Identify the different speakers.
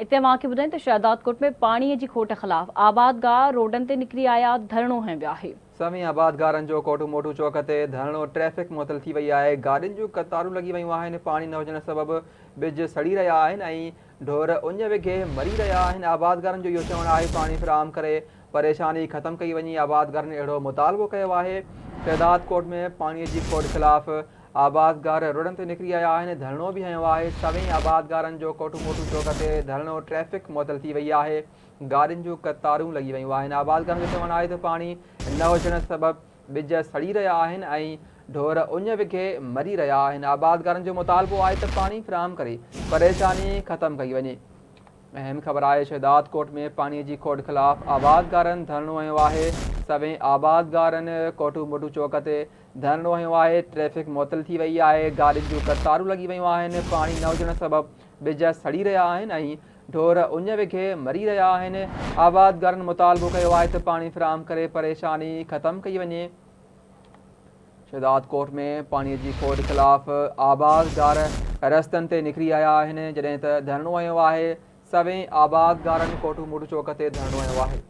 Speaker 1: اتي اوهان کي ٻڌايون ته شهدادڪوٽ ۾ پاڻي جي کوٽ خلاف آبادگار روڊن تي نڪري آيا، ڌرڻو هنيو ويو آهي.
Speaker 2: سوين آبادگارن جو ڪوٽو موٽو چوڪ تي ڌرڻو، ٽريفڪ معطل ٿي وئي آهي، گاڏين جون قطارون لڳي ويون آهن، پاڻي نه هجڻ سبب ٻج سڙي رهيا آهن ۽ ڍور اڃ وگهي مري رهيا آهن، آبادگارن جو اهو چوڻ آهي پاڻي فراهم ڪري پريشاني ختم ڪئي وڃي، آبادگارن اهڙو مطالبو ڪيو آهي، شهدادڪوٽ ۾ پاڻي جي کوٽ خلاف آبادگار روڊن تي نڪري آيا آهن، ڌرڻو به هنيو آهي، سوين آبادگارن جو ڪوٺو موٽو چوڪ تي ڌرڻو، ٽريفڪ معطل ٿي وئي آهي، گاڏين جون قطارون لڳي ويون آهن، آبادگارن جو چوڻ آهي ته پاڻي نه هجڻ سبب ٻج سڙي رهيا آهن ۽ ڍور اڃ وگهي مري رهيا آهن، آبادگارن جو مطالبو آهي ته پاڻي فراهم ڪري پريشاني ختم ڪئي وڃي. اهم خبر آهي شهدادڪوٽ ۾ پاڻي جي کوٽ خلاف آبادگارن ڌرڻو هنيو آهي، سوين آبادگارن ڪوٺو موٽو چوڪ تي ڌرڻو هنيو آهي، ٽريفڪ معطل ٿي وئي آهي، گاڏين جون قطارون لڳي ويون آهن، پاڻي نه هجڻ سبب ٻج سڙي رهيا آهن ۽ ڍور اڃ وگهي مري رهيا آهن، آبادگارن مطالبو ڪيو آهي ته پاڻي فراهم ڪري پريشاني ختم ڪئي وڃي. شهدادڪوٽ ۾ پاڻي جي کوٽ خلاف آبادگار رستن تي نڪري آيا آهن، جڏهن ته ڌرڻو هنيو آهي، سوين آبادگارن ڪوٺو موٽو چوڪ تي ڌرڻو هنيو آهي.